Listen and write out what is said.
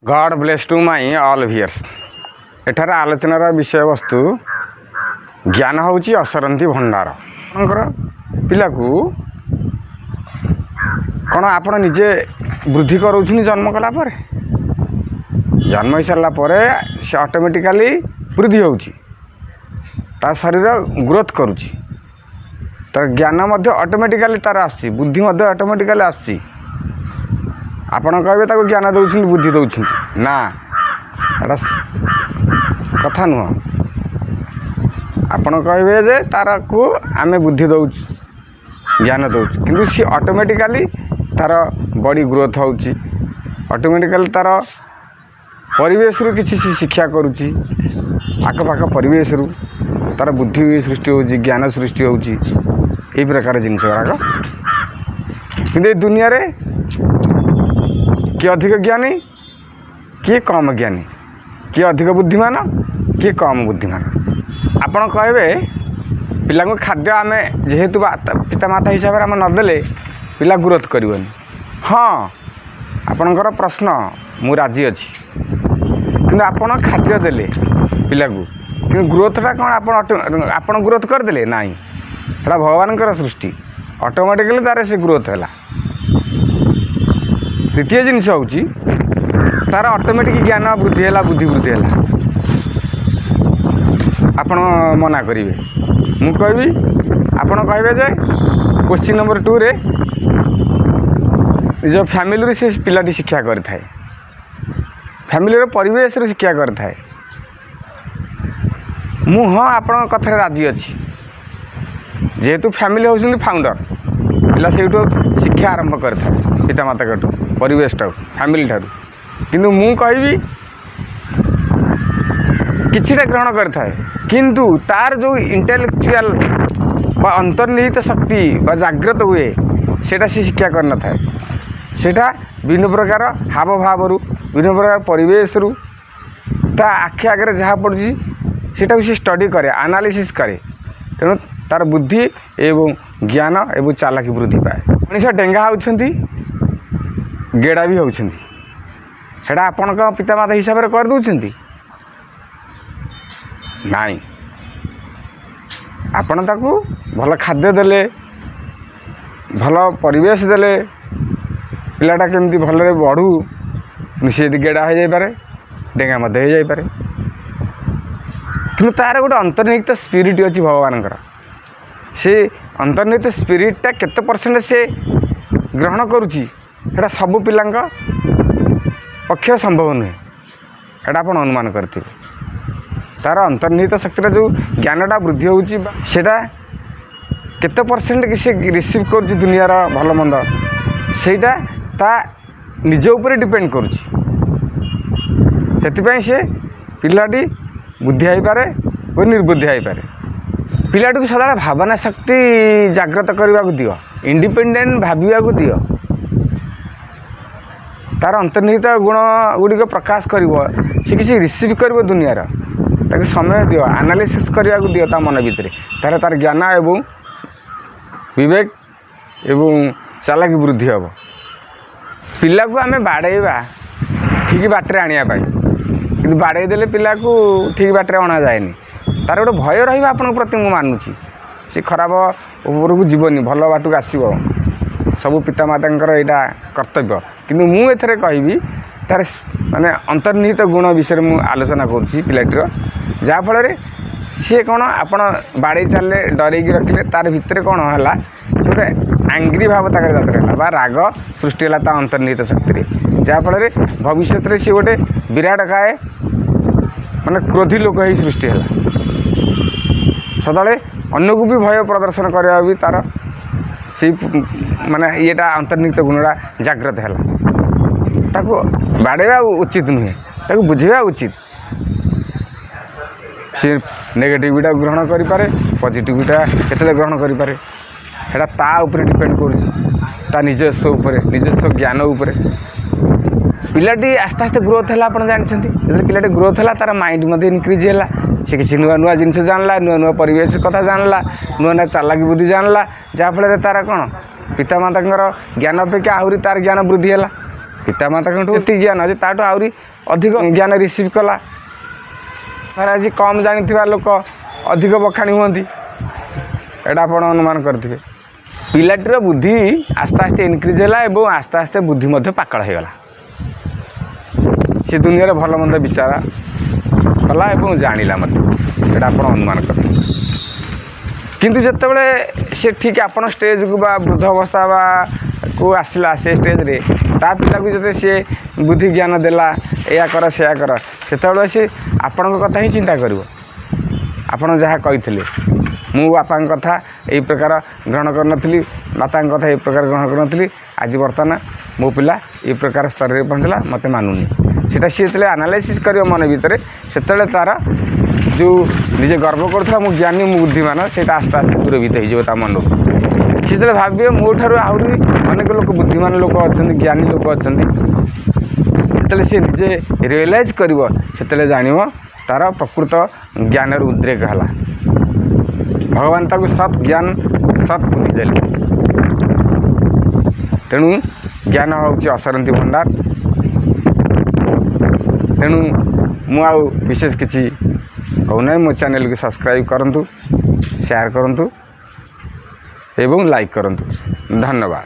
God bless to my all viewers. ଏଠାରେ ଆଲୋଚନାର ବିଷୟବସ୍ତୁ, ଜ୍ଞାନ ହେଉଛି ଅସରନ୍ତି ଭଣ୍ଡାର। ଆପଣଙ୍କର ପିଲାକୁ କ'ଣ ଆପଣ ନିଜେ ବୃଦ୍ଧି କରାଉଛନ୍ତି? ଜନ୍ମ କଲା ପରେ, ଜନ୍ମ ହେଇସାରିଲା ପରେ ସେ ଅଟୋମେଟିକାଲି ବୃଦ୍ଧି ହେଉଛି। ତା ଶରୀର ଗ୍ରୋଥ୍ କରୁଛି, ତାର ଜ୍ଞାନ ମଧ୍ୟ ଅଟୋମେଟିକାଲି ତାର ଆସୁଛି, ବୁଦ୍ଧି ମଧ୍ୟ ଅଟୋମେଟିକାଲି ଆସୁଛି। ଆପଣ କହିବେ ତାକୁ ଜ୍ଞାନ ଦେଉଛନ୍ତି, ବୁଦ୍ଧି ଦେଉଛନ୍ତି। ନା, ଏଇଟା କଥା ନୁହଁ। ଆପଣ କହିବେ ଯେ ତାରକୁ ଆମେ ବୁଦ୍ଧି ଦେଉଛୁ, ଜ୍ଞାନ ଦେଉଛୁ, କିନ୍ତୁ ସିଏ ଅଟୋମେଟିକାଲି ତାର ବଡ଼ି ଗ୍ରୋଥ୍ ହେଉଛି। ଅଟୋମେଟିକାଲି ତାର ପରିବେଶରୁ କିଛି ସେ ଶିକ୍ଷା କରୁଛି। ଆଖପାଖ ପରିବେଶରୁ ତାର ବୁଦ୍ଧି ସୃଷ୍ଟି ହେଉଛି, ଜ୍ଞାନ ସୃଷ୍ଟି ହେଉଛି, ଏଇ ପ୍ରକାର ଜିନିଷ ଗୁଡ଼ାକ। କିନ୍ତୁ ଏ ଦୁନିଆରେ କିଏ ଅଧିକ ଜ୍ଞାନୀ, କିଏ କମ୍ ଜ୍ଞାନୀ, କିଏ ଅଧିକ ବୁଦ୍ଧିମାନ, କିଏ କମ୍ ବୁଦ୍ଧିମାନ? ଆପଣ କହିବେ ପିଲାଙ୍କୁ ଖାଦ୍ୟ ଆମେ ଯେହେତୁ ପିତାମାତା ହିସାବରେ ଆମେ ନଦେଲେ ପିଲା ଗ୍ରୋଥ୍ କରିବନି। ହଁ, ଆପଣଙ୍କର ପ୍ରଶ୍ନ ମୁଁ ରାଜି ଅଛି। କିନ୍ତୁ ଆପଣ ଖାଦ୍ୟ ଦେଲେ ପିଲାକୁ, କିନ୍ତୁ ଗ୍ରୋଥଟା କ'ଣ ଆପଣ ଗ୍ରୋଥ୍ କରିଦେଲେ? ନାହିଁ, ସେଇଟା ଭଗବାନଙ୍କର ସୃଷ୍ଟି। ଅଟୋମେଟିକାଲି ତାର ସେ ଗ୍ରୋଥ୍ ହେଲା। ଦ୍ୱିତୀୟ ଜିନିଷ ହେଉଛି, ତାର ଅଟୋମେଟିକ୍ ଜ୍ଞାନ ବୃଦ୍ଧି ହେଲା, ବୁଦ୍ଧି ବୃଦ୍ଧି ହେଲା। ଆପଣ ମନା କରିବେ, ମୁଁ କହିବି। ଆପଣ କହିବେ ଯେ କୋଶ୍ଚିନ୍ ନମ୍ବର 2ରେ ନିଜ ଫ୍ୟାମିଲିରୁ ସେ ପିଲାଟି ଶିକ୍ଷା କରିଥାଏ, ଫ୍ୟାମିଲିର ପରିବେଶରୁ ଶିକ୍ଷା କରିଥାଏ। ମୁଁ ହଁ, ଆପଣଙ୍କ କଥାରେ ରାଜି ଅଛି। ଯେହେତୁ ଫ୍ୟାମିଲି ହେଉଛନ୍ତି ଫାଉଣ୍ଡର, ପିଲା ସେଇଠୁ ଶିକ୍ଷା ଆରମ୍ଭ କରିଥାଏ, ପିତାମାତାଙ୍କଠୁ, ପରିବେଶଠାରୁ, ଫ୍ୟାମିଲି ଠାରୁ। କିନ୍ତୁ ମୁଁ କହିବି କିଛିଟା ଗ୍ରହଣ କରିଥାଏ, କିନ୍ତୁ ତାର ଯେଉଁ ଇଣ୍ଟେଲେକ୍ଚୁଆଲ ବା ଅନ୍ତର୍ନିହିତ ଶକ୍ତି ବା ଜାଗ୍ରତ ହୁଏ, ସେଇଟା ସେ ଶିକ୍ଷା କରିନଥାଏ। ସେଇଟା ବିଭିନ୍ନ ପ୍ରକାର ହାବଭାବରୁ, ବିଭିନ୍ନ ପ୍ରକାର ପରିବେଶରୁ, ତା ଆଖି ଆଗରେ ଯାହା ପଡ଼ୁଛି ସେଇଟାକୁ ସେ ଷ୍ଟଡ଼ି କରେ, ଆନାଲିସିସ୍ କରେ। ତେଣୁ ତାର ବୁଦ୍ଧି ଏବଂ ଜ୍ଞାନ ଏବଂ ଚାଲାକି ବୃଦ୍ଧି ପାଏ। ମଣିଷ ଡେଙ୍ଗା ହେଉଛନ୍ତି, ଗେଡ଼ା ବି ହେଉଛନ୍ତି। ସେଇଟା ଆପଣଙ୍କ ପିତାମାତା ହିସାବରେ କରିଦେଉଛନ୍ତି? ନାଇଁ। ଆପଣ ତାକୁ ଭଲ ଖାଦ୍ୟ ଦେଲେ, ଭଲ ପରିବେଶ ଦେଲେ, ପିଲାଟା କେମିତି ଭଲରେ ବଢ଼ୁ। ସେ ଯଦି ଗେଡ଼ା ହେଇଯାଇପାରେ, ଡେଙ୍ଗା ମଧ୍ୟ ହେଇଯାଇପାରେ। କିନ୍ତୁ ତା'ର ଗୋଟେ ଅନ୍ତର୍ନିହିତ ସ୍ପିରିଟ୍ ଅଛି ଭଗବାନଙ୍କର। ସେ ଅନ୍ତର୍ନିହିତ ସ୍ପିରିଟ୍ଟା କେତେ ପରସେଣ୍ଟ ସେ ଗ୍ରହଣ କରୁଛି, ସେଇଟା ସବୁ ପିଲାଙ୍କ ପକ୍ଷରେ ସମ୍ଭବ ନୁହେଁ। ସେଇଟା ଆପଣ ଅନୁମାନ କରିଥିବେ। ତା'ର ଅନ୍ତର୍ନିହିତ ଶକ୍ତିଟା, ଯେଉଁ ଜ୍ଞାନଟା ବୃଦ୍ଧି ହେଉଛି, ସେଇଟା କେତେ ପରସେଣ୍ଟ ସେ ରିସିଭ୍ କରୁଛି ଦୁନିଆର ଭଲ ମନ୍ଦ, ସେଇଟା ତା ନିଜ ଉପରେ ଡିପେଣ୍ଡ କରୁଛି। ସେଥିପାଇଁ ସେ ପିଲାଟି ବୁଦ୍ଧି ହେଇପାରେ ଓ ନିର୍ବୁଦ୍ଧି ହେଇପାରେ। ପିଲାଟିକୁ ସଦାବେଳେ ଭାବନା ଶକ୍ତି ଜାଗ୍ରତ କରିବାକୁ ଦିଅ, ଇଣ୍ଡିପେଣ୍ଡେଣ୍ଟ ଭାବିବାକୁ ଦିଅ। ତା'ର ଅନ୍ତର୍ନିହିତ ଗୁଣ ଗୁଡ଼ିକ ପ୍ରକାଶ କରିବ, ସେ କିଛି ରିସିଭ୍ କରିବ ଦୁନିଆର। ତାକୁ ସମୟ ଦିଅ, ଆନାଲିସିସ୍ କରିବାକୁ ଦିଅ ତା ମନ ଭିତରେ। ତାହେଲେ ତା'ର ଜ୍ଞାନ ଏବଂ ବିବେକ ଏବଂ ଚାଲାକି ବୃଦ୍ଧି ହେବ। ପିଲାକୁ ଆମେ ବାଡ଼େଇବା ଠିକ୍ ବାଟରେ ଆଣିବା ପାଇଁ, କିନ୍ତୁ ବାଡ଼େଇ ଦେଲେ ପିଲାକୁ ଠିକ୍ ବାଟରେ ଅଣାଯାଏନି। ତା'ର ଗୋଟେ ଭୟ ରହିବ ଆପଣଙ୍କ ପ୍ରତି, ମୁଁ ମାନୁଛି। ସେ ଖରାପ ଉପରକୁ ଯିବନି, ଭଲ ବାଟକୁ ଆସିବ। ସବୁ ପିତାମାତାଙ୍କର ଏଇଟା କର୍ତ୍ତବ୍ୟ। କିନ୍ତୁ ମୁଁ ଏଥିରେ କହିବି, ତା'ର ମାନେ ଅନ୍ତର୍ନିହିତ ଗୁଣ ବିଷୟରେ ମୁଁ ଆଲୋଚନା କରୁଛି ପିଲାଟିର, ଯାହାଫଳରେ ସିଏ କ'ଣ, ଆପଣ ବାଡ଼େଇ ଚାଲିଲେ, ଡରେଇକି ରଖିଲେ, ତାର ଭିତରେ କ'ଣ ହେଲା, ସେ ଗୋଟେ ଆଙ୍ଗ୍ରି ଭାବ ତାଙ୍କର ଜାତ ହେଲା ବା ରାଗ ସୃଷ୍ଟି ହେଲା ତା ଅନ୍ତର୍ନିହିତ ଶକ୍ତିରେ, ଯାହାଫଳରେ ଭବିଷ୍ୟତରେ ସିଏ ଗୋଟେ ବିରାଟ କାୟ ମାନେ କ୍ରୋଧୀ ଲୋକ ହେଇ ସୃଷ୍ଟି ହେଲା। ସଦାବେଳେ ଅନ୍ୟକୁ ବି ଭୟ ପ୍ରଦର୍ଶନ କରିବା ବି ତା'ର ସେଇ ମାନେ ଇଏଟା, ଅନ୍ତର୍ନିହିତ ଗୁଣଟା ଜାଗ୍ରତ ହେଲା। ତାକୁ ବାଡ଼େଇବା ଉଚିତ ନୁହେଁ, ତାକୁ ବୁଝେଇବା ଉଚିତ। ସେ ନେଗେଟିଭଟା ଗ୍ରହଣ କରିପାରେ, ପଜିଟିଭଟା କେତେବେଳେ ଗ୍ରହଣ କରିପାରେ, ସେଇଟା ତା ଉପରେ ଡିପେଣ୍ଡ କରୁଛି, ତା ନିଜସ୍ୱ ଉପରେ, ନିଜସ୍ୱ ଜ୍ଞାନ ଉପରେ। ପିଲାଟି ଆସ୍ତେ ଆସ୍ତେ ଗ୍ରୋଥ୍ ହେଲା, ଆପଣ ଜାଣିଛନ୍ତି। ଯେତେବେଳେ ପିଲାଟି ଗ୍ରୋଥ୍ ହେଲା, ତା'ର ମାଇଣ୍ଡ ମଧ୍ୟ ଇନକ୍ରିଜ୍ ହେଲା। ସେ କିଛି ନୂଆ ନୂଆ ଜିନିଷ ଜାଣିଲା, ନୂଆ ନୂଆ ପରିବେଶ କଥା ଜାଣିଲା, ନୂଆ ନୂଆ ଚାଲାକି ବୁଦ୍ଧି ଜାଣିଲା, ଯାହାଫଳରେ ତା'ର କ'ଣ, ପିତାମାତାଙ୍କର ଜ୍ଞାନ ଅପେକ୍ଷା ଆହୁରି ତା'ର ଜ୍ଞାନ ବୃଦ୍ଧି ହେଲା। ପିତାମାତାଙ୍କଠୁ ଏତିକି ଜ୍ଞାନ ଅଛି, ତାଠୁ ଆହୁରି ଅଧିକ ଜ୍ଞାନ ରିସିଭ୍ କଲା। ତାହେଲେ ଆଜି କମ୍ ଜାଣିଥିବା ଲୋକ ଅଧିକ ବଖାଣି ହୁଅନ୍ତି, ଏଇଟା ଆପଣ ଅନୁମାନ କରିଥିବେ। ପିଲାଟିର ବୁଦ୍ଧି ଆସ୍ତେ ଆସ୍ତେ ଇନକ୍ରିଜ୍ ହେଲା ଏବଂ ଆସ୍ତେ ଆସ୍ତେ ବୁଦ୍ଧି ମଧ୍ୟ ପାକଳ ହେଇଗଲା। ସେ ଦୁନିଆରେ ଭଲ ମନ୍ଦ ବିଚାର କଲା ଏବଂ ଜାଣିଲା ମଧ୍ୟ, ସେଇଟା ଆପଣ ଅନୁମାନ କରିଥିବେ। କିନ୍ତୁ ଯେତେବେଳେ ସେ ଠିକ୍ ଆପଣ ଷ୍ଟେଜ୍କୁ ବା ବୃଦ୍ଧ ଅବସ୍ଥା ବା କୁ ଆସିଲା, ସେ ଷ୍ଟେଜ୍ରେ ତା ପିଲାକୁ ଯେତେ ସିଏ ବୁଦ୍ଧି ଜ୍ଞାନ ଦେଲା, ଏଇଆ କର ସେୟା କର, ସେତେବେଳେ ସେ ଆପଣଙ୍କ କଥା ହିଁ ଚିନ୍ତା କରିବ। ଆପଣ ଯାହା କହିଥିଲେ, ମୁଁ ବାପାଙ୍କ କଥା ଏଇ ପ୍ରକାର ଗ୍ରହଣ କରିନଥିଲି, ମାତାଙ୍କ କଥା ଏଇ ପ୍ରକାର ଗ୍ରହଣ କରିନଥିଲି, ଆଜି ବର୍ତ୍ତମାନ ମୋ ପିଲା ଏଇ ପ୍ରକାର ସ୍ତରରେ ପହଞ୍ଚିଲା, ମୋତେ ମାନୁନି। ସେଇଟା ସିଏ ଯେତେବେଳେ ଆନାଲାଇସିସ୍ କରିବ ମନ ଭିତରେ, ସେତେବେଳେ ତା'ର ଯେଉଁ ନିଜେ ଗର୍ବ କରୁଥିଲା ମୁଁ ଜ୍ଞାନୀ, ମୁଁ ବୁଦ୍ଧିମାନ, ସେଇଟା ଆସ୍ତେ ଆସ୍ତେ ଦୂରଭୀତ ହେଇଯିବ ତା ମନରୁ। ସେ ଯେତେବେଳେ ଭାବିବେ ମୋ ଠାରୁ ଆହୁରି ଅନେକ ଲୋକ ବୁଦ୍ଧିମାନ ଲୋକ ଅଛନ୍ତି, ଜ୍ଞାନୀ ଲୋକ ଅଛନ୍ତି, ଯେତେବେଳେ ସେ ନିଜେ ରିଏଲାଇଜ୍ କରିବ, ସେତେବେଳେ ଜାଣିବ ତା'ର ପ୍ରକୃତ ଜ୍ଞାନର ଉଦ୍ରେକ ହେଲା। ଭଗବାନ ତାକୁ ସତ୍ ଜ୍ଞାନ ସତ୍ ବୁଦ୍ଧି ଦେଲେ। ତେଣୁ ଜ୍ଞାନ ହେଉଛି ଅସରନ୍ତି ଭଣ୍ଡାର। ତେଣୁ ମୁଁ ଆଉ ବିଶେଷ କିଛି କହୁନାହିଁ। ମୋ ଚ୍ୟାନେଲକୁ ସବସ୍କ୍ରାଇବ୍ କରନ୍ତୁ, ସେୟାର କରନ୍ତୁ ଏବଂ ଲାଇକ୍ କରନ୍ତୁ। ଧନ୍ୟବାଦ।